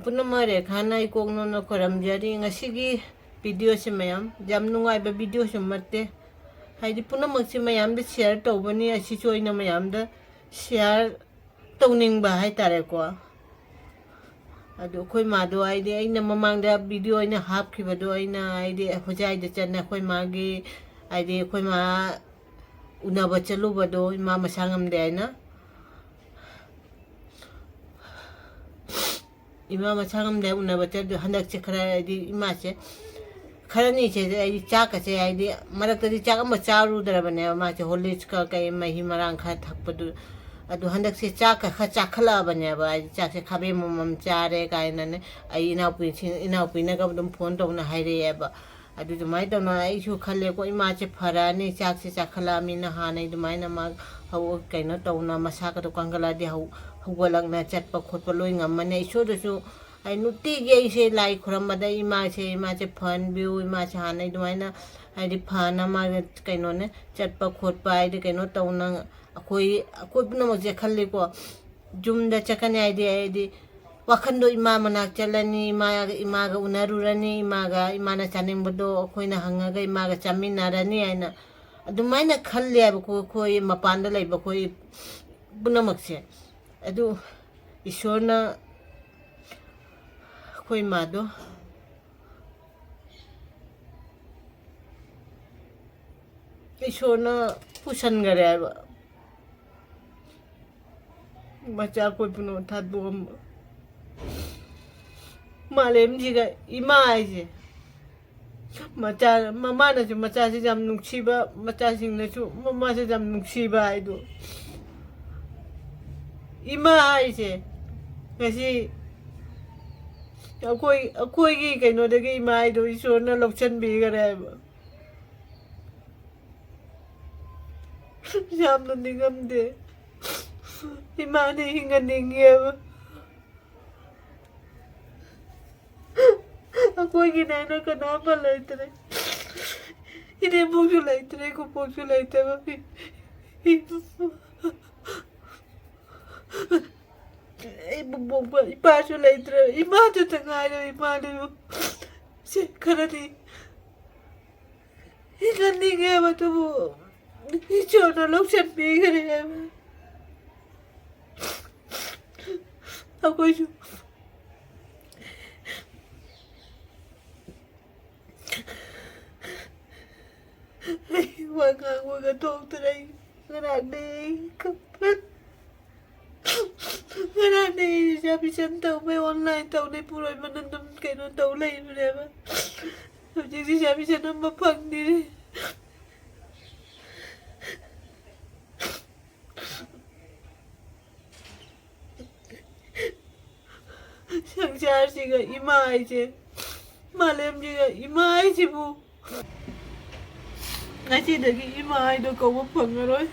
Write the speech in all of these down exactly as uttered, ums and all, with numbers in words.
ꯄꯨꯝꯅꯃꯛ ꯔꯦꯈꯥꯅ ꯏꯀꯣꯛ ꯅꯣꯟꯅ ꯈꯣꯏꯔꯝꯖꯔꯤ꯫ ꯉꯁꯤꯒꯤ ꯚꯤꯗꯤꯑꯣꯁꯦ ꯃꯌꯥꯝ ꯌꯥꯝ ꯅꯨꯡꯉꯥꯏꯕ ꯚꯤꯗꯤꯑꯣꯁꯨ ꯅꯠꯇꯦ, ꯍꯥꯏꯗꯤ ꯄꯨꯝꯅꯃꯛꯁꯦ ꯃꯌꯥꯝꯗ ꯁꯤꯌꯔ ꯇꯧꯕꯅꯤ꯫ ꯑꯁꯤꯁꯨ ꯑꯩꯅ ꯃꯌꯥꯝꯗ ꯁꯤꯌꯔ ꯇꯧꯅꯤꯡꯕ ꯍꯥꯏꯇꯥꯔꯦꯀꯣ꯫ ꯑꯗꯨ ꯑꯩꯈꯣꯏ ꯃꯥꯗꯣ, ꯍꯥꯏꯗꯤ ꯑꯩꯅ ꯃꯃꯥꯡꯗ ꯚꯤꯗꯤꯑꯣ ꯑꯩꯅ ꯍꯥꯞꯈꯤꯕꯗꯣ, ꯑꯩꯅ ꯍꯥꯏꯗꯤ ꯍꯣꯖꯥꯏꯗ ꯆꯠꯅ ꯑꯩꯈꯣꯏ ꯃꯥꯒꯤ, ꯍꯥꯏꯗꯤ ꯑꯩꯈꯣꯏ ꯃꯥ ꯎꯅꯕ ꯆꯠꯂꯨꯕꯗꯣ, ꯏꯃꯥ ꯃꯁꯥ ꯉꯝꯗꯦ ꯍꯥꯏꯅ꯫ ꯏꯃꯥ ꯃꯁꯥ ꯉꯝꯗꯦ ꯎꯅꯕ ꯆꯠꯂꯨ꯫ ꯍꯟꯗꯛꯁꯦ ꯈꯔ, ꯍꯥꯏꯗꯤ ꯏꯃꯥꯁꯦ ꯈꯔꯅꯤꯁꯦ ꯑꯩꯗꯤ ꯆꯥꯛꯀꯁꯦ, ꯍꯥꯏꯗꯤ ꯃꯔꯛꯇꯗꯤ ꯆꯥꯛ ꯑꯃ ꯆꯥꯔꯨꯗ꯭ꯔꯕꯅꯦꯕ꯫ ꯃꯥꯁꯦ ꯍꯣꯔꯂꯤꯛꯁꯀ ꯀꯩ ꯃꯍꯤ ꯃꯔꯥꯡ ꯈꯔ ꯊꯛꯄꯗꯨ, ꯑꯗꯨ ꯍꯟꯗꯛꯁꯦ ꯆꯥꯛꯀ ꯈꯔ ꯆꯥꯈꯠꯂꯛꯑꯕꯅꯦꯕ꯫ ꯍꯥꯏꯗꯤ ꯆꯥꯛꯁꯦ ꯈꯥꯕꯩ ꯑꯃꯃꯝ ꯆꯥꯔꯦ ꯀꯥꯏꯅꯅꯦ꯫ ꯑꯩ ꯏꯅꯥꯎꯄꯤꯁꯤꯡ, ꯏꯅꯥꯎꯄꯤꯅꯒ ꯑꯗꯨꯝ ꯐꯣꯟ ꯇꯧꯅ ꯍꯥꯏꯔꯛꯑꯦꯕ꯫ ꯑꯗꯨ ꯑꯗꯨꯃꯥꯏꯅ ꯇꯧꯅ ꯑꯩꯁꯨ ꯈꯜꯂꯦꯀꯣ, ꯏꯃꯥꯁꯦ ꯐꯔꯛꯑꯅꯤ, ꯆꯥꯛꯁꯦ ꯆꯥꯈꯠꯂꯛꯑꯃꯤꯅ꯫ ꯍꯥꯟꯅꯩ ꯑꯗꯨꯃꯥꯏꯅ ꯃꯥ ꯍꯧ-, ꯀꯩꯅꯣ ꯇꯧꯅ, ꯃꯁꯥꯒꯗꯣ ꯀꯟꯈꯠꯂꯛꯑꯗꯤ ꯍꯧ-, ꯍꯧꯒꯠꯂꯛꯅ ꯆꯠꯄ ꯈꯣꯠꯄ ꯂꯣꯏ ꯉꯝꯃꯅꯤ꯫ ꯏꯁꯣꯔꯗꯁꯨ ꯑꯩ ꯅꯨꯡꯇꯤꯒꯤ ꯑꯩꯁꯦ ꯂꯥꯏ ꯈꯨꯔꯝꯕꯗ ꯏꯃꯥꯁꯦ, ꯏꯃꯥꯁꯦ ꯐꯍꯟꯕꯤꯌꯨ, ꯏꯃꯥꯁꯦ ꯍꯥꯟꯅꯩ ꯑꯗꯨꯃꯥꯏꯅ, ꯍꯥꯏꯗꯤ ꯐꯅ ꯃꯥꯒ ꯀꯩꯅꯣꯅꯦ, ꯆꯠꯄ ꯈꯣꯠꯄ, ꯍꯥꯏꯗꯤ ꯀꯩꯅꯣ ꯇꯧꯅ꯫ ꯑꯩꯈꯣꯏ, ꯑꯩꯈꯣꯏ ꯄꯨꯝꯅꯃꯛꯁꯦ ꯈꯜꯂꯤꯀꯣ, ꯌꯨꯝꯗ ꯆꯠꯀꯅꯤ ꯍꯥꯏꯗꯤ, ꯍꯥꯏꯗꯤ ꯋꯥꯈꯟꯗꯣ ꯏꯃꯥ ꯃꯅꯥꯛ ꯆꯠꯂꯅꯤ, ꯏꯃꯥꯒ, ꯏꯃꯥꯒ ꯎꯅꯔꯨꯔꯅꯤ, ꯏꯃꯥꯒ, ꯏꯃꯥꯅ ꯆꯥꯅꯤꯡꯕꯗꯣ ꯑꯩꯈꯣꯏꯅ ꯍꯪꯉꯒ ꯏꯃꯥꯒ ꯆꯥꯃꯤꯟꯅꯔꯅꯤ ꯍꯥꯏꯅ ꯑꯗꯨꯃꯥꯏꯅ ꯈꯜꯂꯦ ꯍꯥꯏꯕꯀꯣ, ꯑꯩꯈꯣꯏ ꯃꯄꯥꯟꯗ ꯂꯩꯕ ꯑꯩꯈꯣꯏ ꯄꯨꯝꯅꯃꯛꯁꯦ꯫ ꯑꯗꯨ ꯏꯁꯣꯔꯅ ꯑꯩꯈꯣꯏ ꯏꯃꯥꯗꯣ ꯏꯁꯣꯔꯅ ꯄꯨꯁꯟꯈꯔꯦ ꯍꯥꯏꯕ꯫ ꯃꯆꯥ ꯑꯩꯈꯣꯏ ꯄꯨꯝꯅꯃꯛ ꯊꯥꯗꯣꯛꯑꯝꯕ꯫ ꯃꯥꯂꯦꯝꯁꯤꯒ ꯏꯃꯥ ꯍꯥꯏꯁꯦ, ꯃꯆꯥ, ꯃꯃꯥꯅꯁꯨ ꯃꯆꯥꯁꯤ ꯌꯥꯝ ꯅꯨꯡꯁꯤꯕ, ꯃꯆꯥꯁꯤꯡꯅꯁꯨ ꯃꯃꯥꯁꯤ ꯌꯥꯝ ꯅꯨꯡꯁꯤꯕ ꯍꯥꯏꯗꯣ꯫ ꯏꯃꯥ ꯍꯥꯏꯁꯦ ꯉꯁꯤ ꯑꯩꯈꯣꯏ, ꯑꯩꯈꯣꯏꯒꯤ ꯀꯩꯅꯣꯗꯒꯤ ꯏꯃꯥ ꯍꯥꯏꯗꯣ ꯏꯁꯣꯔꯅ ꯂꯧꯁꯤꯟꯕꯤꯈꯔꯦ ꯍꯥꯏꯕ꯫ ꯌꯥꯝꯅ ꯅꯤꯡꯉꯝꯗꯦ꯫ ꯏꯃꯥꯅ ꯍꯤꯡꯍꯟꯅꯤꯡꯉꯦꯕ꯫ ꯑꯩꯈꯣꯏꯒꯤꯅꯦꯅ ꯀꯅꯥꯝꯕ ꯂꯩꯇ꯭ꯔꯦ꯫ ꯏꯅꯦꯝꯕꯣꯛꯁꯨ ꯂꯩꯇ꯭ꯔꯦ, ꯏꯀꯨꯕꯣꯛꯁꯨ ꯂꯩꯇꯕ꯫ ꯏ-, ꯏ-, ꯕꯣꯛꯄ ꯏꯄꯥꯁꯨ ꯂꯩꯇ꯭ꯔꯦ, ꯏꯃꯥꯗꯨꯇ ꯉꯥꯏꯔꯦ꯫ ꯏꯃꯥꯗꯨ ꯁꯤ ꯈꯔꯗꯤ ꯍꯤꯡꯍꯟꯅꯤꯡꯉꯦꯕ, ꯑꯗꯨꯕꯨ ꯏꯁꯣꯔꯅ ꯂꯧꯁꯤꯟꯕꯤꯈ꯭ꯔꯦꯕ꯫ ꯑꯩꯈꯣꯏꯁꯨ ꯑꯩ ꯋꯥ ꯉꯥꯡꯕꯒ ꯊꯣꯛꯇ꯭ꯔꯦ꯫ ꯑꯩ ꯉꯔꯥꯡꯗꯩ ꯑꯩ ꯀꯞꯄ-, ꯉꯔꯥꯡꯗꯩ ꯑꯩ ꯔꯤꯖꯥꯔꯕꯦꯁꯟ ꯇꯧꯕꯩ ꯑꯣꯟꯂꯥꯏꯟ ꯇꯧꯅꯤ ꯄꯨꯔꯣꯏꯕꯅ ꯑꯗꯨꯝ ꯀꯩꯅꯣ ꯇꯧ ꯂꯩꯕꯅꯦꯕ꯫ ꯍꯧꯖꯤꯛ ꯔꯤꯖꯥꯔꯕꯦꯁꯟ ꯑꯃ ꯐꯪꯗ꯭ꯔꯤ꯫ ꯁꯪꯁꯥꯔꯁꯤꯒ ꯏꯃꯥ ꯍꯥꯏꯁꯦ, ꯃꯥꯂꯦꯝꯁꯤꯒ ꯏꯃꯥ ꯍꯥꯏꯁꯤꯕꯨ ꯉꯁꯤꯗꯒꯤ ꯏꯃꯥ ꯍꯥꯏꯗꯣ ꯀꯧꯕ ꯐꯪꯉꯔꯣꯏ꯫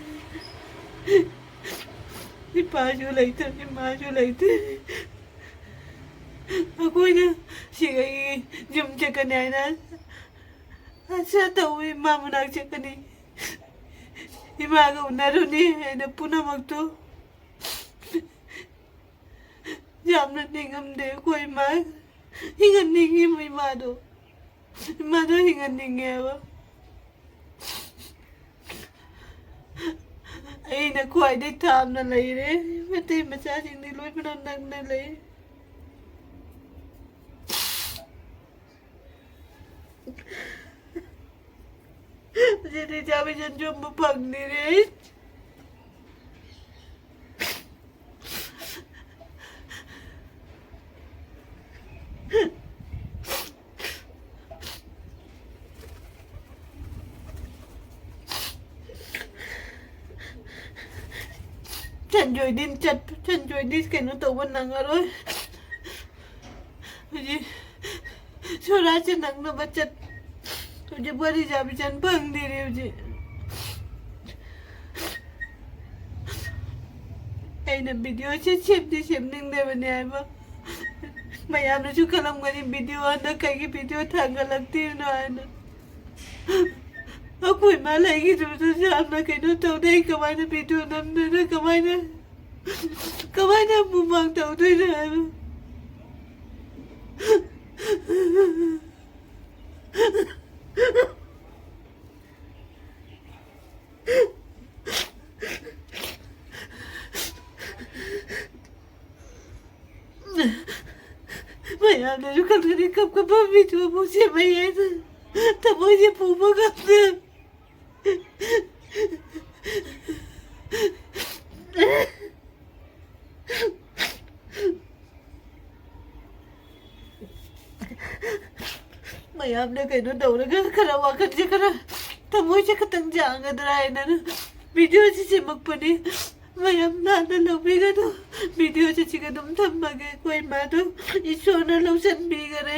ꯏꯄꯥꯁꯨ ꯂꯩꯇ꯭ꯔꯦ, ꯏꯃꯥꯁꯨ ꯂꯩꯇ꯭ꯔꯦ꯫ ꯑꯩꯈꯣꯏꯅ ꯁꯤꯒꯒꯤ ꯌꯨꯝ ꯆꯠꯀꯅꯤ ꯍꯥꯏꯅ ꯑꯁꯥ ꯇꯧꯏ, ꯏꯃꯥ ꯃꯅꯥꯛ ꯆꯠꯀꯅꯤ, ꯏꯃꯥꯒ ꯎꯅꯔꯨꯅꯤ ꯍꯥꯏꯅ ꯄꯨꯝꯅꯃꯛꯇꯣ ꯌꯥꯝꯅ ꯅꯤꯡꯉꯝꯗꯦ꯫ ꯑꯩꯈꯣꯏ ꯏꯃꯥ ꯍꯤꯡꯍꯟꯅꯤꯡꯉꯤꯕ ꯏꯃꯥꯗꯣ, ꯏꯃꯥꯗꯣ ꯍꯤꯡꯍꯟꯅꯤꯡꯉꯦꯕ꯫ ꯑꯩꯅ ꯈ꯭ꯋꯥꯏꯗꯩ ꯊꯥꯞꯅ ꯂꯩꯔꯦ, ꯃꯩꯇꯩ ꯃꯆꯥꯁꯤꯡꯗꯤ ꯂꯣꯏꯅꯃꯛ ꯅꯛꯅ ꯂꯩ꯫ ꯍꯧꯖꯤꯛꯇꯤ ꯆꯥꯕꯤꯁꯟꯁꯨ ꯑꯃꯨꯛ ꯐꯪꯗꯦꯔꯦ꯫ ꯁꯟꯖꯣꯏꯗꯤ ꯆꯠ-, ꯁꯟꯖꯣꯏꯗꯤ ꯀꯩꯅꯣ ꯇꯧꯕ ꯅꯪꯉꯔꯣꯏ꯫ ꯍꯧꯖꯤꯛ ꯁꯣꯔꯥꯠꯁꯦ ꯅꯪꯅꯕ ꯆꯠ-, ꯍꯧꯖꯤꯛ ꯋꯥꯔꯤ ꯁꯥꯕꯤ ꯆꯟ ꯐꯪꯗꯦꯔꯦ ꯍꯧꯖꯤꯛ꯫ ꯑꯩꯅ ꯚꯤꯗꯤꯑꯣꯁꯦ ꯁꯦꯝꯗꯤ ꯁꯦꯝꯅꯤꯡꯗꯕꯅꯦ ꯍꯥꯏꯕ꯫ ꯃꯌꯥꯝꯅꯁꯨ ꯈꯜꯂꯝꯒꯅꯤ, "ꯚꯤꯗꯤꯑꯣ ꯍꯟꯗꯛ ꯀꯩꯒꯤ ꯚꯤꯗꯤꯑꯣ ꯊꯥꯡꯒꯠꯂꯛꯇ꯭ꯔꯤꯅꯣ?" ꯍꯥꯏꯅ꯫ ꯑꯩꯈꯣꯏ ꯃꯥ ꯂꯩꯈꯤꯗꯕꯗꯨꯁꯨ ꯌꯥꯝꯅ ꯀꯩꯅꯣ ꯇꯧꯗꯦ꯫ ꯑꯩ ꯀꯃꯥꯏꯅ ꯚꯤꯗꯤꯑꯣ ꯅꯝꯗꯣꯏꯅꯣ? ꯀꯃꯥꯏꯅ? ꯀꯃꯥꯏꯅ ꯑꯃꯨꯛ ꯃꯥꯡ ꯇꯧꯗꯣꯏꯅꯣ ꯍꯥꯏꯕ? ꯃꯌꯥꯝꯅꯁꯨ ꯈꯪꯗ꯭ꯔꯗꯤ ꯀꯞ ꯀꯞꯄ ꯚꯤꯗꯤꯑꯣ ꯑꯃꯨꯛ ꯁꯦꯝꯃꯛꯑꯦ ꯍꯥꯏꯅ ꯊꯃꯣꯏꯁꯦ ꯄꯨꯕ ꯉꯝꯗꯦ꯫ ꯃꯌꯥꯝꯅ ꯀꯩꯅꯣ ꯇꯧꯔꯒ ꯈꯔ ꯋꯥꯈꯜꯁꯦ ꯈꯔ, ꯊꯃꯣꯏꯁꯦ ꯈꯤꯇꯪ ꯌꯥꯡꯒꯗ꯭ꯔꯥ ꯍꯥꯏꯅ ꯚꯤꯗꯤꯑꯣꯁꯤ ꯁꯦꯝꯃꯛꯄꯅꯤ꯫ ꯃꯌꯥꯝ ꯂꯥꯟꯅ ꯂꯧꯕꯤꯒꯅꯨ꯫ ꯚꯤꯗꯤꯑꯣꯁꯦ ꯁꯤꯒ ꯑꯗꯨꯝ ꯊꯝꯃꯒꯦ꯫ ꯑꯩꯈꯣꯏ ꯏꯃꯥꯗꯣ ꯏꯁꯣꯔꯅ ꯂꯧꯁꯤꯟꯕꯤꯈꯔꯦ꯫